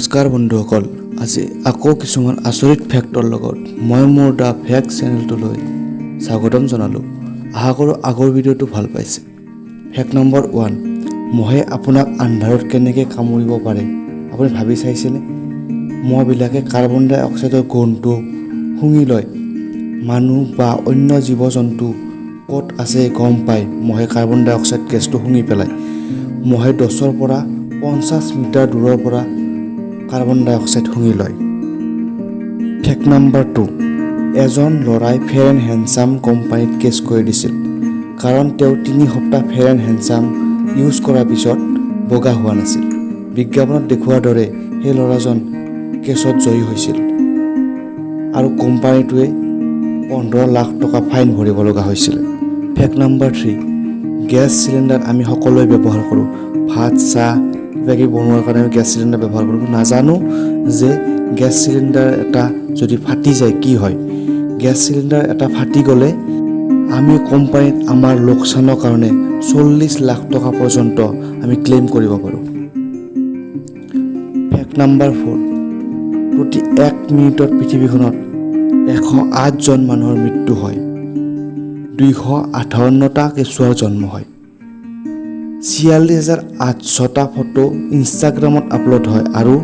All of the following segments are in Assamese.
নমস্কাৰ বন্ধুসকল, আজি আকৌ কিছুমান আচৰিত ফেক্টৰ লগত মই মোৰ the fact চেনেলটোলৈ স্বাগতম জনালোঁ। আশা কৰোঁ আগৰ ভিডিঅ'টো ভাল পাইছে। ফেক্ট নম্বৰ 1, মহে আপোনাক আন্ধাৰত কেনেকৈ কামুৰিব পাৰে, আপুনি ভাবি চাইছেনে? মহবিলাকে কাৰ্বন ডাই অক্সাইডৰ গোন্ধটো শুঙি লয়। মানুহ বা অন্য জীৱ জন্তু ক'ত আছে গম পায়। মহে কাৰ্বন ডাই অক্সাইড গেছটো শুঙি পেলায়। মহে 10ৰ পৰা 50 মিটাৰ দূৰৰ পৰা কাৰ্বন ডাই অক্সাইড শুঙি লয়। ফেক্ট নাম্বাৰ 2, এজন ল'ৰাই ফেয়াৰ এণ্ড হেণ্ডচাম কোম্পানীত কেছ কৰি দিছিল, কাৰণ তেওঁ 3 সপ্তাহ ফেয়াৰ এণ্ড হেণ্ডচাম ইউজ কৰাৰ পিছত বগা হোৱা নাছিল। বিজ্ঞাপনত দেখুওৱাৰ দৰে সেই ল'ৰাজন কেছত জয়ী হৈছিল আৰু কোম্পানীটোৱে 15 লাখ টকা ফাইন ভৰিব লগা হৈছিল। ফেক্ট নাম্বাৰ 3, গেছ চিলিণ্ডাৰ আমি সকলোৱে ব্যৱহাৰ কৰোঁ। ভাত, চাহ, কিবা কিবি বনোৱাৰ কাৰণে আমি গেছ চিলিণ্ডাৰ ব্যৱহাৰ কৰোঁ। নাজানো যে গেছ চিলিণ্ডাৰ এটা যদি ফাটি যায় কি হয়। গেছ চিলিণ্ডাৰ এটা ফাটি গ'লে আমি কোম্পানীত আমাৰ লোকচানৰ কাৰণে 40 লাখ টকা পৰ্যন্ত আমি ক্লেইম কৰিব পাৰোঁ। ফেক্ট নাম্বাৰ 4, প্ৰতি এক মিনিটত পৃথিৱীখনত 108জন মানুহৰ মৃত্যু হয়, 258টা কেঁচুৱাৰ জন্ম হয়, 46,800টা ফটো ইনষ্টাগ্ৰামত আপলোড হয় আৰু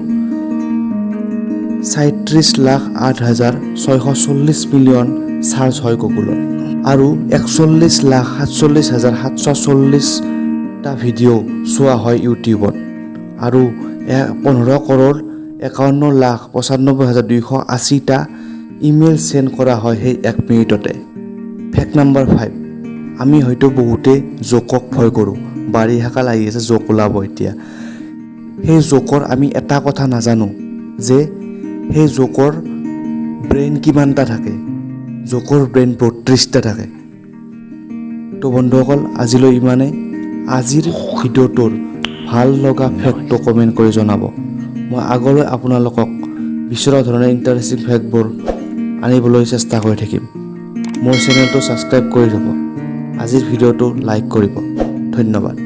37,08,640 মিলিয়ন চাৰ্চ হয় গুগলত আৰু 41,47,740টা ভিডিঅ' চোৱা হয় ইউটিউবত আৰু 15 কৰোৰ 51 লাখ 95 হাজাৰ 280টা ইমেইল চেণ্ড কৰা হয় সেই এক মিনিটতে। ফেক্ট নাম্বাৰ 5, আমি হয়তো বহুতে জোকক ভয় কৰোঁ। বাৰিষা কাল আহি আছে, জোক ওলাব এতিয়া। সেই জোকৰ আমি এটা কথা নাজানো যে সেই জোকৰ ব্ৰেইন কিমানটা থাকে। জোকৰ ব্ৰেইন 32টা থাকে। তো বন্ধুসকল, আজিলৈ ইমানেই। আজিৰ ভিডিঅ'টোৰ ভাল লগা ফেক্টটো কমেণ্ট কৰি জনাব। মই আগলৈ আপোনালোকক বিচৰা ধৰণে ইণ্টাৰেষ্টিং ফেক্টবোৰ আনিবলৈ চেষ্টা কৰি থাকিম। মোৰ চেনেলটো ছাবস্ক্ৰাইব কৰি থ'ব। আজিৰ ভিডিঅ'টো লাইক কৰিব। ধন্যবাদ।